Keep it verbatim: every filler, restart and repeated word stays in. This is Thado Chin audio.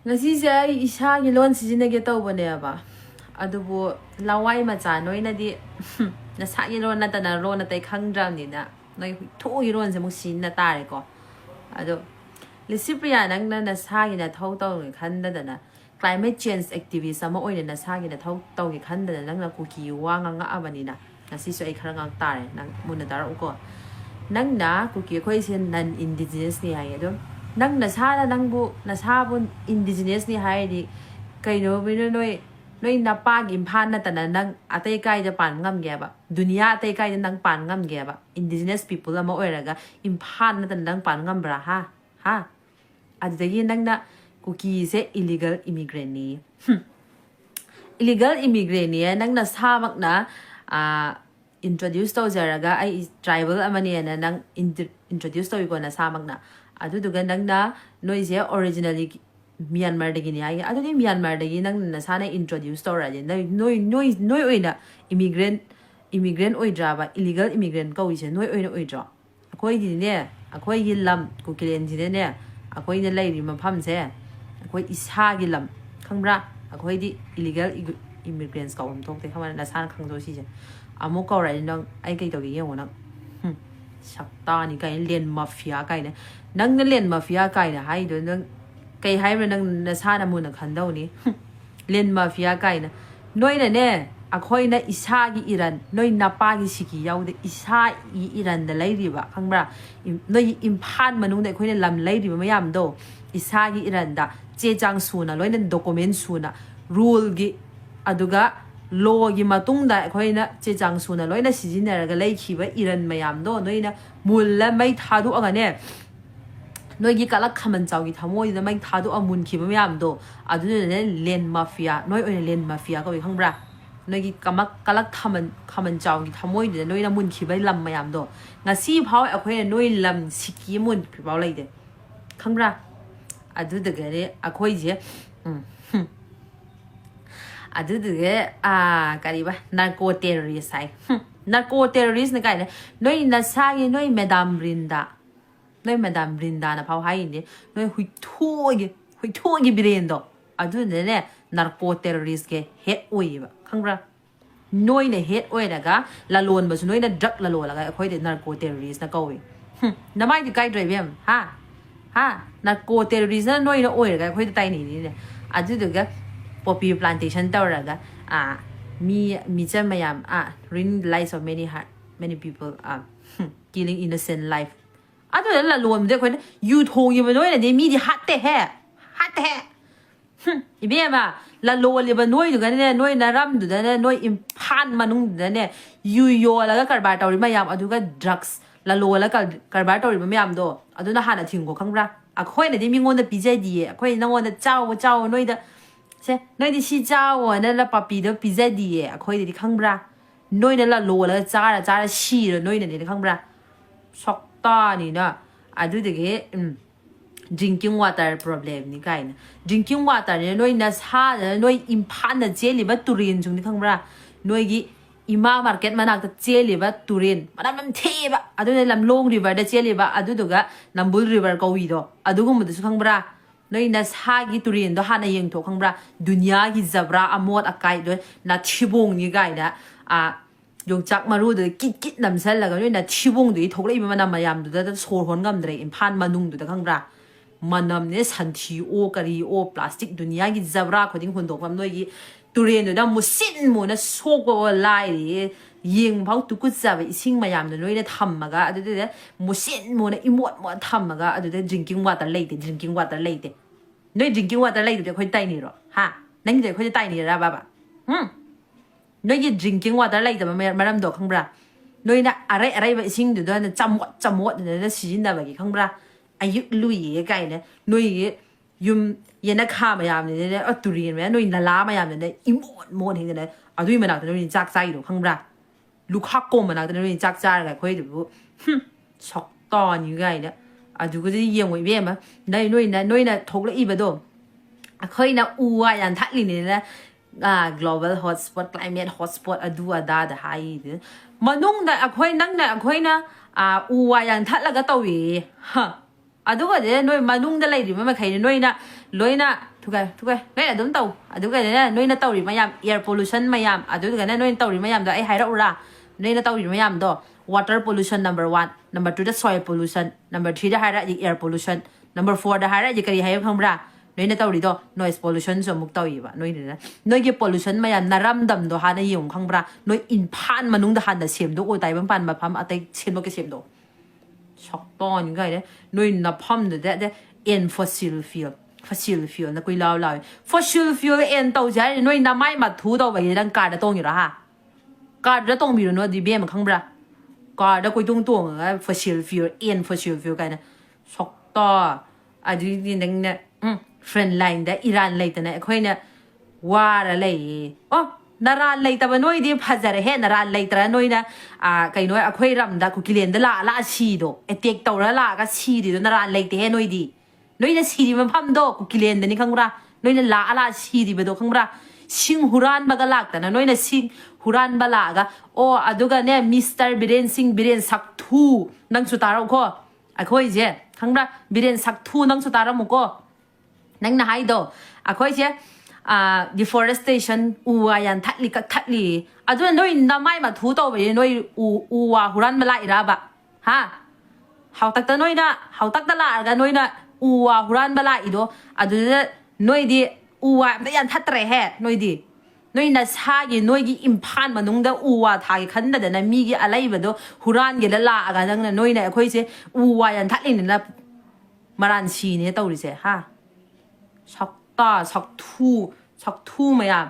ꯉꯁꯤꯁꯦ ꯑꯩ ꯏꯁꯥꯒꯤ ꯂꯣꯟ ꯁꯤꯖꯤꯟꯅꯒꯦ ꯇꯧꯕꯅꯦꯕ꯫ ꯑꯗꯨꯕꯨ ꯂꯋꯥꯏ ꯃꯆꯥ ꯅꯣꯏꯅꯗꯤ ꯅꯁꯥꯒꯤ ꯂꯣꯟ ꯅꯠꯇꯅ ꯂꯣꯟ ꯑꯇꯩ ꯈꯪꯗ꯭ꯔꯕꯅꯤꯅ, ꯅꯣꯏ ꯍꯨꯏꯊꯨꯒꯤ ꯂꯣꯟꯁꯦ ꯑꯃꯨꯛ ꯁꯤꯖꯤꯟꯅ ꯇꯥꯔꯦꯀꯣ꯫ ꯑꯗꯣ ꯂꯤꯁꯤꯄ꯭ꯔꯤꯌꯥ, ꯅꯪꯅ ꯅꯁꯥꯒꯤ ꯅꯊꯧ ꯇꯧꯒꯦ ꯈꯟꯗꯗꯅ, climate change activist ꯑꯃ ꯑꯣꯏꯅ ꯅꯁꯥꯒꯤ ꯅꯊꯧ ꯇꯧꯒꯦ ꯈꯟꯗꯅ ꯅꯪꯅ ꯀꯨꯀꯤ ꯋꯥ ꯉꯥꯡꯉꯛꯑꯕꯅꯤꯅ, ꯉꯁꯤꯁꯨ ꯑꯩ ꯈꯔ ꯉꯥꯡ ꯇꯥꯔꯦ, ꯅꯪ ꯃꯨꯟꯅ ꯇꯥꯔꯛꯎꯀꯣ꯫ ꯅꯪꯅ ꯀꯨꯀꯤ ꯑꯩꯈꯣꯏꯁꯦ non indigenous ꯅꯤ ꯍꯥꯏꯌꯦ꯫ ꯑꯗꯨꯝ ꯅꯪ ꯅꯁꯥꯅ ꯅꯪꯕꯨ, ꯅꯁꯥꯕꯨ indigenous ꯅꯤ ꯍꯥꯏꯔꯗꯤ, ꯀꯩꯅꯣ ꯅꯣꯏ, ꯅꯣꯏ ꯅꯄꯥꯒꯤ ꯏꯝꯐꯥꯜ ꯅꯠꯇꯅ ꯅꯪ ꯑꯇꯩ ꯀꯥꯏꯗ ꯄꯥꯟ ꯉꯝꯒꯦꯕ? ꯗꯨꯅꯤꯌꯥ ꯑꯇꯩ ꯀꯥꯏꯗ ꯅꯪ ꯄꯥꯟ ꯉꯝꯒꯦꯕ? Indigenous people ꯑꯃ ꯑꯣꯏꯔꯒ ꯏꯝꯐꯥꯜ ꯅꯠꯇꯅ ꯅꯪ ꯄꯥꯟ ꯉꯝꯕ꯭ꯔꯥ? ꯍꯥ? ꯍꯥ? ꯑꯗꯨꯗꯒꯤ ꯅꯪꯅ ꯀꯨꯀꯤꯁꯦ illegal immigrant ꯅꯤ꯫ ꯍꯨꯝ꯫ Illegal immigrant ꯅꯤ, ꯅꯪ ꯅꯁꯥꯃꯛꯅ, ꯑꯥ, introduce ꯇꯧꯖꯔꯒ ꯑꯩ tribal ꯑꯃꯅꯦꯅ ꯅꯪ intro-, introduce ꯇꯧꯏꯀꯣ ꯅꯁꯥꯃꯛꯅ꯫ ꯑꯗꯨꯗꯨꯒ ꯅꯪꯅ ꯅꯣꯏꯁꯦ originally ꯃ꯭ꯌꯥꯟꯃꯥꯔꯗꯒꯤꯅꯤ ꯍꯥꯏꯒꯦ꯫ ꯑꯗꯨꯗꯤ ꯃ꯭ꯌꯥꯟꯃꯥꯔꯗꯒꯤ ꯅꯪ ꯅꯁꯥꯅ introduce ꯇꯧꯔꯛꯑꯗꯤ ꯅꯣꯏ, ꯅꯣꯏ, ꯅꯣꯏ, ꯅꯣꯏ ꯑꯣꯏꯅ immigrant, immigrant ꯑꯣꯏꯗ꯭ꯔꯕ? Illegal immigrant ꯀꯧꯔꯤꯁꯦ ꯅꯣꯏ ꯑꯣꯏꯅ ꯑꯣꯏꯗ꯭ꯔꯣ? ꯑꯩꯈꯣꯏꯒꯤꯅꯦ, ꯑꯩꯈꯣꯏꯒꯤ ꯂꯝ ꯀꯨꯀꯤꯂꯦꯟꯁꯤꯗꯅꯦ, ꯑꯩꯈꯣꯏꯅ ꯂꯩꯔꯤꯕ ꯃꯐꯝꯁꯦ ꯑꯩꯈꯣꯏ ꯏꯁꯥꯒꯤ ꯂꯝ, ꯈꯪꯕ꯭ꯔꯥ? ꯑꯩꯈꯣꯏꯗꯤ illegal immigrants ꯀꯧꯐꯝ ꯊꯣꯛꯇꯦ, ꯈꯪꯕ꯭ꯔꯥ? ꯅꯁꯥꯅ ꯈꯪꯗꯣꯛꯑꯣ ꯁꯤꯁꯦ꯫ ꯑꯃꯨꯛ ꯀꯧꯔꯛꯑꯗꯤ ꯅꯪ ꯑꯩ ꯀꯩ ꯇꯧꯒꯦ ꯌꯦꯡꯉꯣ ꯅꯪ꯫ ꯍꯨꯝ, ꯁꯛꯇꯥꯅꯤ ꯀꯥꯏꯅ, land mafia ꯀꯥꯏꯅ꯫ ꯅꯪꯅ land mafia ꯀꯥꯏꯅ ꯍꯥꯏꯗꯣ ꯅꯪ ꯀꯩ ꯍꯥꯏꯕ꯭ꯔꯥ? ꯅꯪ ꯅꯁꯥꯅ ꯃꯨꯟꯅ ꯈꯟꯗꯧꯅꯤ꯫ ꯍꯨꯝ, land mafia ꯀꯥꯏꯅ꯫ ꯅꯣꯏꯅꯅꯦ, ꯑꯩꯈꯣꯏꯅ ꯏꯁꯥꯒꯤ ꯏꯔꯟ, ꯅꯣꯏ ꯅꯄꯥꯒꯤ ꯁꯤꯀꯤ ꯌꯥꯎꯗꯦ, ꯏꯁꯥꯒꯤ ꯏꯔꯟꯗ ꯂꯩꯔꯤꯕ, ꯈꯪꯕ꯭ꯔꯥ? ꯏꯝ-, ꯅꯣꯏꯒꯤ ꯏꯝꯐꯥꯜ ꯃꯅꯨꯡꯗ ꯑꯩꯈꯣꯏꯅ ꯂꯝ ꯂꯩꯔꯤꯕ ꯃꯌꯥꯝꯗꯣ, ꯏꯁꯥꯒꯤ ꯏꯔꯟꯗ ꯆꯦ ꯆꯥꯡ ꯁꯨꯅ, ꯂꯣꯏꯅ document ꯁꯨꯅ, rule ꯒꯤ, ꯑꯗꯨꯒ law ꯒꯤ ꯃꯇꯨꯡꯗ ꯑꯩꯈꯣꯏꯅ ꯆꯦ ꯆꯥꯡ ꯁꯨꯅ ꯂꯣꯏꯅ ꯁꯤꯖꯤꯟꯅꯔꯒ ꯂꯩꯈꯤꯕ ꯏꯔꯟ ꯃꯌꯥꯝꯗꯣ, ꯅꯣꯏꯅ ꯃꯨꯜꯂ ꯃꯩ ꯊꯥꯗꯣꯛꯑꯒꯅꯦ, ꯅꯣꯏꯒꯤ ꯀꯂꯛ ꯈꯥꯃꯟ ꯆꯥꯎꯒꯤ ꯊꯃꯣꯏꯗꯨꯗ ꯃꯩ ꯊꯥꯗꯣꯛꯑ ꯃꯨꯟꯈꯤꯕ ꯃꯌꯥꯝꯗꯣ, ꯑꯗꯨꯗꯨꯅꯅꯦ land mafia, ꯅꯣꯏ ꯑꯣꯏꯅ land mafia ꯀꯧꯏ, ꯈꯪꯕ꯭ꯔꯥ? ꯅꯣꯏꯒꯤ ꯀꯃꯛ-, ꯀꯂꯛ ꯊꯥꯃꯟ-, ꯈꯥꯃꯟ ꯆꯥꯎꯒꯤ ꯊꯃꯣꯏꯗꯨꯗ ꯅꯣꯏꯅ ꯃꯨꯟꯈꯤꯕ ꯂꯝ ꯃꯌꯥꯝꯗꯣ, ꯉꯁꯤ ꯐꯥꯎ ꯑꯩꯈꯣꯏꯅ ꯅꯣꯏ ꯂꯝ ꯁꯤꯀꯤ ꯃꯨꯟꯈ꯭ꯔꯤ ꯐꯥꯎ ꯂꯩꯇꯦ, ꯈꯪꯕ꯭ꯔꯥ? ꯑꯗꯨꯗꯨꯒꯅꯦ ꯑꯩꯈꯣꯏꯁꯦ, ꯎꯝ, ꯍꯨꯝ꯫ ꯑꯗꯨꯗꯨꯒ, ꯑꯥ, ꯀꯔꯤꯕ, narco terrorist ꯍꯥꯏ꯫ ꯍꯨꯝ, narco terrorist ꯅ ꯀꯥꯏꯅ? ꯅꯣꯏ ꯅꯁꯥꯒꯤ, ꯅꯣꯏ ꯃꯦꯗꯥꯝ ꯕ꯭ꯔꯤꯟꯗꯥ, ꯅꯣꯏ ꯃꯦꯗꯥꯝ ꯕ꯭ꯔꯤꯟꯗꯥꯅ ꯐꯥꯎ ꯍꯥꯏꯔꯤꯅꯦ, ꯅꯣꯏ ꯍꯨꯏꯊꯨꯒꯤ, ꯍꯨꯏꯊꯨꯒꯤ ꯕ꯭ꯔꯦꯟꯗꯣ, ꯑꯗꯨꯅꯅꯦ narco terrorist ꯀꯤ head ꯑꯣꯏꯌꯦꯕ, ꯈꯪꯕ꯭ꯔꯥ? ꯅꯣꯏꯅ head ꯑꯣꯏꯔꯒ ꯂꯂꯣꯟꯕꯁꯨ, ꯅꯣꯏꯅ drug ꯂꯂꯣꯜꯂꯒ ꯑꯩꯈꯣꯏꯗ narco terrorist ꯅ ꯀꯧꯏ꯫ ꯍꯨꯝ, ꯅꯃꯥꯏꯗꯤ ꯀꯥꯏꯗ꯭ꯔꯣ ꯏꯕꯦꯝ? ꯍꯥ? ꯍꯥ? Narco terrorist ꯅ ꯅꯣꯏꯅ ꯑꯣꯏꯔꯒ ꯑꯩꯈꯣꯏꯗ ꯇꯥꯏꯅꯔꯤꯅꯦ꯫ ꯑꯗꯨꯗꯨꯒ poppy plantation ꯇꯧꯔꯒ, ꯑꯥ, ꯃꯤ, ꯃꯤꯆꯝ ꯃꯌꯥꯝ, ꯑꯥ, ruin the lives of many heart, many people, ꯑꯥ, ꯍꯨꯝ, killing innocent life꯫ ꯑꯗꯨꯗ ꯂꯂꯣꯟꯕꯗꯤ ꯑꯩꯈꯣꯏꯅ ꯌꯨ ꯊꯣꯡꯉꯤꯕ ꯅꯣꯏꯅꯗꯤ ꯃꯤꯗꯤ ꯍꯥꯠꯇꯦꯍꯦ, ꯍꯥꯠꯇꯦꯍꯦ꯫ ꯍꯨꯝ, ꯏꯕꯦꯝꯃ, ꯂꯂꯣꯜꯂꯤꯕ ꯅꯣꯏꯗꯨꯒꯅꯦ, ꯅꯣꯏ ꯅꯔꯝꯗꯨꯗꯅꯦ, ꯅꯣꯏ ꯏꯝꯐꯥꯜ ꯃꯅꯨꯡꯗꯨꯗꯅꯦ, ꯌꯨ ꯌꯣꯜꯂꯒ ꯀꯔꯕꯥꯔ ꯇꯧꯔꯤ ꯃꯌꯥꯝ, ꯑꯗꯨꯒ drugs ꯂꯂꯣꯜꯂ ꯀ-, ꯀꯔꯕꯥꯔ ꯇꯧꯔꯤꯕ ꯃꯌꯥꯝꯗꯣ, ꯑꯗꯨꯅ ꯍꯥꯟꯅ ꯊꯤꯡꯉꯣ, ꯈꯪꯕ꯭ꯔꯥ? ꯑꯩꯈꯣꯏꯅꯗꯤ ꯃꯤꯉꯣꯟꯗ ꯄꯤꯖꯗꯤꯌꯦ, ꯑꯩꯈꯣꯏ ꯅꯉꯣꯟꯗ ꯆꯥꯎ, ꯆꯥꯎ, ꯅꯣꯏꯗ, ꯁꯦ, ꯅꯣꯏꯗꯤ ꯁꯤ ꯆꯥꯎꯑꯣꯅ ꯄꯥꯄꯤꯗꯣ ꯄꯤꯖꯗꯤꯌꯦ, ꯑꯩꯈꯣꯏꯗꯗꯤ, ꯈꯪꯕ꯭ꯔꯥ? ꯅꯣꯏꯅ ꯂꯂꯣꯜꯂꯒ ꯆꯥꯔ, ꯆꯥꯔ ꯁꯤꯔꯣ ꯅꯣꯏꯅꯅꯦ, ꯈꯪꯕ꯭ꯔꯥ? ꯁꯛꯇꯥꯅꯤꯅ꯫ ꯑꯗꯨꯗꯒꯤ, ꯎꯝ, drinking water problem ꯅꯤ ꯀꯥꯏꯅ꯫ Drinking water ꯅꯤꯅ ꯅꯣꯏ ꯅꯁꯥꯗ, ꯅꯣꯏ ꯏꯝꯐꯥꯜꯗ ꯆꯦꯜꯂꯤꯕ ꯇꯨꯔꯦꯟꯁꯤꯡꯗꯤ ꯈꯪꯕ꯭ꯔꯥ? ꯅꯣꯏꯒꯤ ꯏꯃꯥ market ꯃꯅꯥꯛꯇ ꯆꯦꯜꯂꯤꯕ ꯇꯨꯔꯦꯟ, ꯃꯅꯝ ꯌꯥꯝ ꯊꯤꯕ, ꯑꯗꯨꯅ ꯂꯝꯂꯣꯡ river ꯗ ꯆꯦꯜꯂꯤꯕ, ꯑꯗꯨꯗꯨꯒ ꯅꯝꯕꯨꯜ river ꯀꯧꯏꯗꯣ, ꯑꯗꯨꯒꯨꯝꯕꯗꯨꯁꯨ ꯈꯪꯕ꯭ꯔꯥ? ꯅꯣꯏ ꯅꯁꯥꯒꯤ ꯇꯨꯔꯦꯟꯗꯣ ꯍꯥꯟꯅ ꯌꯦꯡꯊꯣꯛ, ꯈꯪꯕ꯭ꯔꯥ? ꯗꯨꯅꯤꯌꯥꯒꯤ ꯖꯕ꯭ꯔꯥ ꯑꯃꯣꯠ ꯑꯀꯥꯏꯗꯣ, ꯅꯥꯊꯤꯕꯣꯡꯅꯤ ꯀꯥꯏꯅ, ꯑꯥ, ꯌꯣꯡꯆꯥꯛ ꯃꯔꯨꯗꯨꯗ ꯀꯤꯠ ꯀꯤꯠ ꯅꯝꯁꯜꯂꯒ ꯅꯣꯏ ꯅꯥꯊꯤꯕꯣꯡꯗꯨꯒꯤ ꯊꯣꯛꯂꯛꯏꯕ ꯃꯅꯝ ꯃꯌꯥꯝꯗꯨꯗ ꯁꯣꯔ ꯍꯣꯟ ꯉꯝꯗ꯭ꯔꯦ ꯏꯝꯐꯥꯜ ꯃꯅꯨꯡꯗꯨꯗ, ꯈꯪꯕ꯭ꯔꯥ? ꯃꯅꯝꯅꯦ, ꯁꯟꯊꯤꯑꯣ ꯀꯔꯤꯑꯣ, plastic, ꯗꯨꯅꯤꯌꯥꯒꯤ ꯖꯕ꯭ꯔꯥ ꯈꯨꯗꯤꯡ ꯍꯨꯟꯗꯣꯛꯐꯝ ꯅꯣꯏꯒꯤ ꯇꯨꯔꯦꯟꯗꯨꯗ ꯃꯨꯁꯤꯟ ꯃꯨꯅ ꯁꯣꯛꯄꯕꯨ ꯂꯥꯏꯔꯤ, ꯌꯦꯡꯕ ꯐꯥꯎ ꯇꯨꯀꯨꯠꯆꯕ ꯏꯁꯤꯡ ꯃꯌꯥꯝꯗꯣ ꯅꯣꯏꯅ ꯊꯝꯃꯒ, ꯑꯗꯨꯗꯨꯗ ꯃꯨꯁꯤꯟ ꯃꯨꯅ ꯏꯃꯣꯠ ꯃꯣꯠ ꯊꯝꯃꯒ, ꯑꯗꯨꯗ drinking water ꯂꯩꯇꯦ, drinking water ꯂꯩꯇꯦ꯫ ꯅꯣꯏ drinking water ꯂꯩꯇ꯭ꯔꯗꯤ ꯑꯩꯈꯣꯏ ꯇꯥꯏꯅꯤꯔꯣ? ꯍꯥ? ꯅꯪꯒꯤꯗꯤ ꯑꯩꯈꯣꯏꯗ ꯇꯥꯏꯅꯤꯔꯕ? ꯍꯨꯝ? ꯅꯣꯏꯒꯤ drinking water ꯂꯩꯇꯕ ꯃ-, ꯃꯔꯝꯗꯣ ꯈꯪꯕ꯭ꯔꯥ? ꯅꯣꯏꯅ ꯑꯔꯩ ꯑꯔꯩꯕ ꯏꯁꯤꯡꯗꯨꯗ ꯆꯃꯣꯠ ꯆꯃꯣꯠꯅ ꯁꯤꯖꯤꯟꯅꯕꯒꯤ, ꯈꯪꯕ꯭ꯔꯥ? ꯑꯌꯨꯛ ꯂꯨꯏꯌꯦ ꯀꯥꯏꯅ ꯅꯣꯏꯒꯤ ꯌꯨꯝ ꯌꯦꯅꯈꯥ ꯃꯌꯥꯝꯗꯨꯅꯅꯦ, ꯑ, ꯇꯨꯔꯦꯟ ꯃꯌꯥꯝ, ꯅꯣꯏ ꯅꯂꯥ ꯃꯌꯥꯝꯗꯨꯅ ꯏꯃꯣꯠ ꯃꯣꯠ ꯍꯦꯟꯗꯅ ꯑꯗꯨꯏ ꯃꯅꯥꯛꯇ ꯅꯣꯏꯅ ꯆꯥꯛ ꯆꯥꯏꯗꯣ ꯈꯪꯕ꯭ꯔꯥ? ꯂꯨꯈꯥꯛ ꯀꯣꯝ ꯃꯅꯥꯛꯇ ꯅꯣꯏꯅ ꯆꯥꯛ ꯆꯥꯔꯒ ꯑꯩꯈꯣꯏꯗꯨꯕꯨ, ꯍꯨꯝ, ꯁꯛꯇꯥꯅꯤ ꯀꯥꯏꯅ꯫ ꯑꯗꯨꯒꯗꯤ ꯌꯦꯡꯉꯣ ꯏꯕꯦꯝꯃ, ꯅꯣꯏ, ꯅꯣꯏꯅ, ꯅꯣꯏꯅ ꯊꯣꯛꯂꯛꯏꯕꯗꯣ, ꯑꯩꯈꯣꯏꯅ ꯎ ꯋꯥ ꯌꯥꯟꯊꯠꯂꯤꯅꯤꯅ, ꯑꯥ, global hotspot, climate hotspot, ꯑꯗꯨ ꯑꯗꯥꯗ ꯍꯥꯏꯗꯤ꯫ ꯃꯅꯨꯡꯗ ꯑꯩꯈꯣꯏ, ꯅꯪꯅ ꯑꯩꯈꯣꯏꯅ, ꯑꯥ, ꯎ ꯋꯥ ꯌꯥꯟꯊꯠꯂꯒ ꯇꯧꯏꯌꯦ꯫ ꯍ꯫ ꯑꯗꯨꯒꯗꯤ ꯅꯣꯏ ꯃꯅꯨꯡꯗ ꯂꯩꯔꯤꯕ ꯃꯈꯩꯅ ꯅꯣꯏꯅ ꯂꯣꯏꯅ Thukai, thukai. Ngai adum tau. Aduga ne, noina tauri mayam, air pollution mayam. Aduga ne, noina tauri mayam do, ai haira ura. Noina tauri mayam do. Water pollution number one. Number two, the soil pollution. Number three, the haira, the air pollution. Number four, the haira, the kari haira khangbra. Noina tauri do, noise pollution so muk tauri ba. Noina, noigi pollution mayam, naram dam do, hana yung khangbra. Noi in pan manung da hana sem do, o tai ban pan ma pam, atai sem do ke sem do. Saktan gai de, noi na pham de, de, de, en fossil fuel. Fossil fuel na kui lau lau. Fossil fuel en tau jai, noi na mai ma thu tau ba ye dang kar da tong ira ha. Kar da tong mi no di be ma khangbra. Kar da kui tung tung, eh, fossil fuel, en fossil fuel kai na. Sakta. Adu di dang na, mm, front line da Iran lai ta na, koi na, Wara lei. Oh, naran lei taba noi di phazar he, naran lei tara noi na, a, kai noi a khoi ram da Kukilen da la, la si do. Attack tau ra la ka si di do, naran lei te he noi di. Noi na si di ma pham do, Kukilen da ni khangbra. Noi na la, a la si di ba do khangbra. Sing huran ba ga lak ta na, noi na sing huran ba la ga. Oh, aduga ne, Mister Biren Singh, Biren Sak Thu. Nang su ta ra ko. A khoi je. Khangbra, Biren Sak Thu nang su ta ra mu ko. Nang na hai do. A khoi je, a, deforestation, u a yan that li ka that li. Adu noi na mai ma thu to ba noi u, u a huran ma la ira ba. Ha? Hau tak ta noi na, hau tak ta la ga noi na u a huran ma la i do. Adu noi di u a da yan that re he, noi di. Noi na sa gi, noi gi imphan ma nung da u a tha gi khan da da na mi gi a lai ba do. Huran gi la la ga nang na noi na khoi je u a yan that li na maran si ne tau ri se, ha. Sakta, sak thu, sak thu mayam.